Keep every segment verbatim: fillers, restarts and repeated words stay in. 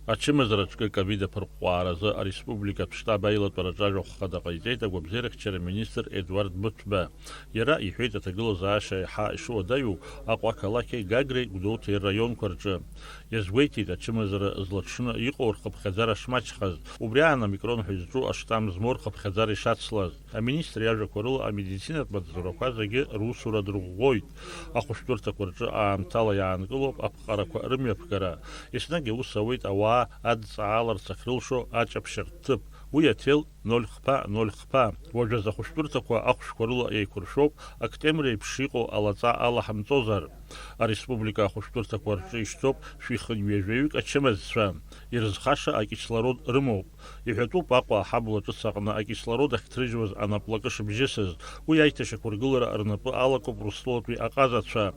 Ачымазараҿкы ковид аԥырҟәҟәааразы ареспубликатә штаб аилатәараҿы ажәахә хада ҟаиҵеит агәабзиарахьчара министр Едуард Быҭәба. Иара иҳәеит, аҭагылазаашьа еиҳа ишуадаҩу Аҟәа ақалақьи Гагреи Гәдоуҭеи рраионқәа рҿы. Иазгәеиҭеит, ачымазара злаҽны иҟоу рхыԥхьаӡара шмаҷхаз, убри аан омикрон ҳәа изҿу аштамм змоу рхыԥхьаӡара ишацлаз. Аминистр иажәақәа рыла, амедицинатә маҵзурақәа зегьы русура дырӷәӷәоит. Ахәышәтәырҭақәа рҿы аамҭала иаанкылоуп аԥҟарақәа рымҩаԥгара. Еснагь аус ауеит ауаа адҵааларц ахьрылшо аҷаԥшьартә ҭыԥ. Уи аҭел ноль хԥа, ноль хԥа. Уажәазы ахәышәтәырҭақәа ахәшәқәа рыла еиқәыршәоуп, актемр еиԥш иҟоу алаҵа алаҳамҵозар. Ареспублика ахәышәтәырҭақәа рҿы ишьҭоуп шәихынҩажәаҩык ачымазцәа. Ирызхаша акислород рымоуп. Иҳәатәуп Аҟәа аҳаблаҿыц аҟны акислород ахьҭрыжьуаз анаплакы шыбжьысыз. Уи аиҭашьақәыргылара рнапы алакуп Урыстәылатәи аҟазацәа.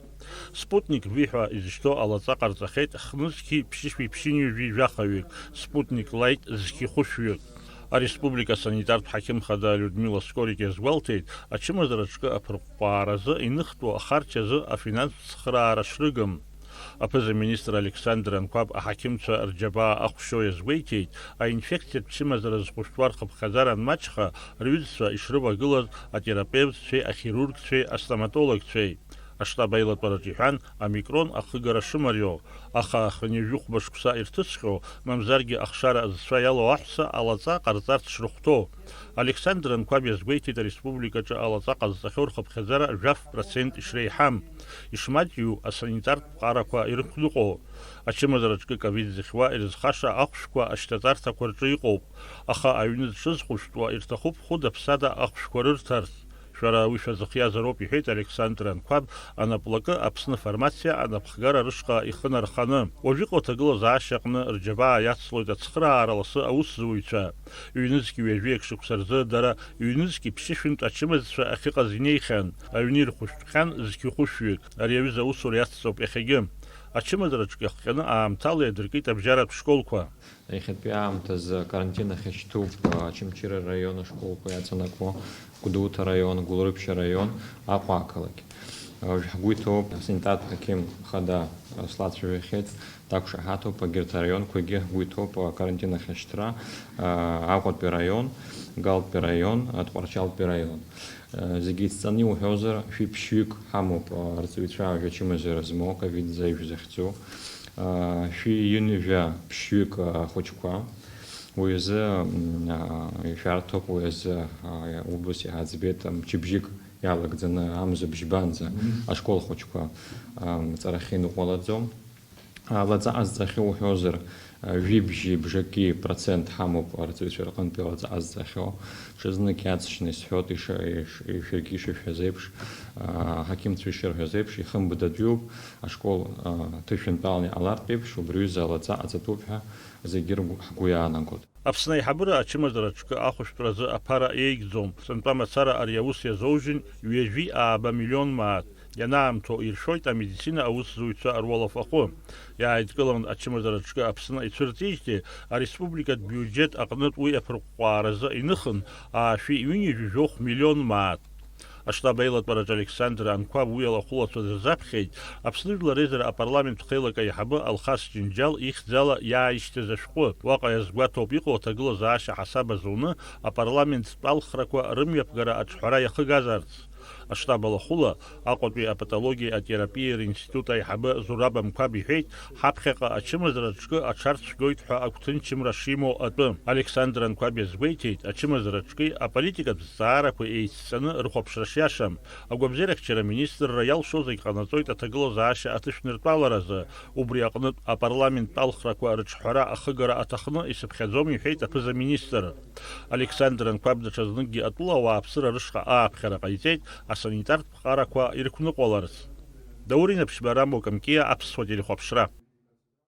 Спутник V ҳәа изышьҭоу алаҵа ҟарҵахьеит хнызқьи ԥшьышәи ԥшьынҩажәи жәахаҩык, Спутник Лайт зқьи хәышәҩык. Ареспублика асанитартә ҳақьым хада Людмила Скорик иазгәалҭеит, ачымазара аҿкы аԥырҟәҟәааразы иныхтәу ахарџь азы афинанстә цхыраара шрыгым. Аԥыза-министр Александр Анқәаб аҳақьымцәа рџьабаа ахәшьо иазгәеиҭеит, аинфекциатә чымазара зхәышәтәуа рхыԥхьаӡара анмаҷха, рҩызцәа ишрывагылаз атерапевтцәеи ахирургцәеи астоматологцәеи. Аштаб аилатәараҿ иҳәан, омикрон ахыгара шымариоу, аха хынҩажәи хәба шықәса ирҭыҵхьоу, мамзаргьы ахшара зцәа иалоу аҳәса алаҵа ҟарҵарц шрыхәҭоу. Александр Анқәаб иазгәеиҭеит, ареспубликаҿы алаҵа ҟазҵахьоу рхыԥхьаӡара жәаф процент ишреиҳам. Ишмаҷҩу асанитартә ԥҟарақәа ирықәныҟәо. Ачымазараҿкы ковид зыхьуа ирызхаша ахәшәқәа ашьҭаҵарҭақәа рҿы иҟоуп, аха аҩны зҽызхәышәтәуа ирҭахуп хәыда-ԥсада ахәшәқәа рырҭарц. Шәара уи шәазыхиазароуп, иҳәеит Александр Анқәаб, анаплакы Аԥсны фармациа анапхгара рышҟа ихы нарханы. Уажә иҟоу аҭагылазаашьа аҟны рџьабаа иацлоит ацхыраара ласы аусзуҩцәа. Ҩнызқь ҩажәи акы шықәса рзы дара ҩнызқь ԥшьышәынтә ачымазцәа ахьыҟаз инеихьан, аҩны ирхәышәтәхьан зқьи хәышәҩык. Ари аҩыза аусура иацҵоуп иахьагьы. Ачымазараҿгьы ахҟьаны аамҭала иадыркит абжьаратә школқәа. Иахьатәи аамҭазы акарантин ахь ишьҭуп Очамчыра араион ашколқәа иаҵанакуа, Гәдоуҭа араион, Гәылрыԥшь араион, Аҟәа ақалақь. Уажә ҳгәы иҭоуп, асанитартә ҳақьым хада слацәажәахьеит, дақәшаҳаҭуп, егьырҭ араионқәагьы ҳгәы иҭоуп акарантин ахь ашьҭра, Аҟәатәи араион, Галтәи араион, Тҟәарчалтәи араион. Зегьы еицҵаны иуҳәозар, шәи ԥшьҩык ҳамоуп арҵаҩцәа ажәа ачымазара змоу, ковид зеижә захьӡу. Шәи ҩынҩажәа ԥшьҩык ахәыҷқәа. Уи азы, м, а, ишәарҭоуп, уи азы, а, убыс иҳаӡбеит, мчыбжьык иалагӡаны амза бжьбанӡа ашкол хәыҷқәа, ам, ҵарахь иныҟәалаӡом. А, лаҵа ҟазҵахьоу уҳәозар, а, жәибжьи бжаки процент ҳамоуп арҵаҩцәа рҟынтәи лаҵа ҟазҵахьоу. Ҽазнык иаҵшьны исҳәоит, иша-, иш-, ишәаргьы ишышәҳәаз еиԥш, а, аҳақьымцәа ишырҳәаз еиԥш, ихымбдатәиуп, ашкол, а, ҭышәынтәаланы иҟалартә еиԥш, убри аҩыза алаҵа ҟаҵатәуп ҳәа зегьы ргәы, ҳгәы иаанагоит. Аԥсны аиҳабыра ачымазара аҿкы ахәышәтәразы аԥара еигӡом. Сынтәа мацара ари аус иазоужьын ҩажәи ааба миллион мааҭ. Ианаамҭоу иршәоит амедицина аусзуҩцәа руалафахәы. Иааидкылан ачымазара аҿкы Аԥсны ицәырҵижьҭеи ареспубликатә биуџьет аҟнытә уи аԥырҟәҟәааразы иныхын аашәи ҩынҩажәи жәохә миллион мааҭ. Аштаб аилатәараҿы Александр Анқәаб уи алахәылацәа дырзаԥхьеит Аԥсны Жәлар Реизара апарламент хеилак аиҳабы Алхас Џьынџьал ихьӡала иааишьҭыз ашәҟәы. Уаҟа иазгәаҭоуп иҟоу аҭагылазаашьа ҳасаб азуны апарламенттә алхрақәа рымҩаԥгара аҿҳәара иахыгазарц. Аштаб алахәыла Аҟәатәи апатологиеи атерапиеи ринститут аиҳабы Зураб Анқәаб иҳәеит, ҳаԥхьаҟа ачымазара аҿкы аҽарцәгьоит ҳәа агәҭынчымра шимоу атәы. Александр Анқәаб иазгәеиҭеит, ачымазара аҿкы аполитикатә зҵаарақәа еицҵаны рыхәаԥшра шиашам. Агәабзиарахьчара аминистрра иалшо зегь ҟанаҵоит аҭагылазаашьа аҭышәныртәаларазы, убри аҟнытә апарламенттә алхрақәа рыҿҳәара ахыгара аҭахны исыԥхьаӡом, иҳәеит аԥыза-министр. Александр Анқәаб даҽазныкгьы атәыла ауааԥсыра рышҟа ааԥхьара ҟаиҵеит, асанитартә ԥҟарақәа ирықәныҟәаларц. Даур Инаԥшьба, Рамбо Камкиа, Аԥсуа телехәаԥшра.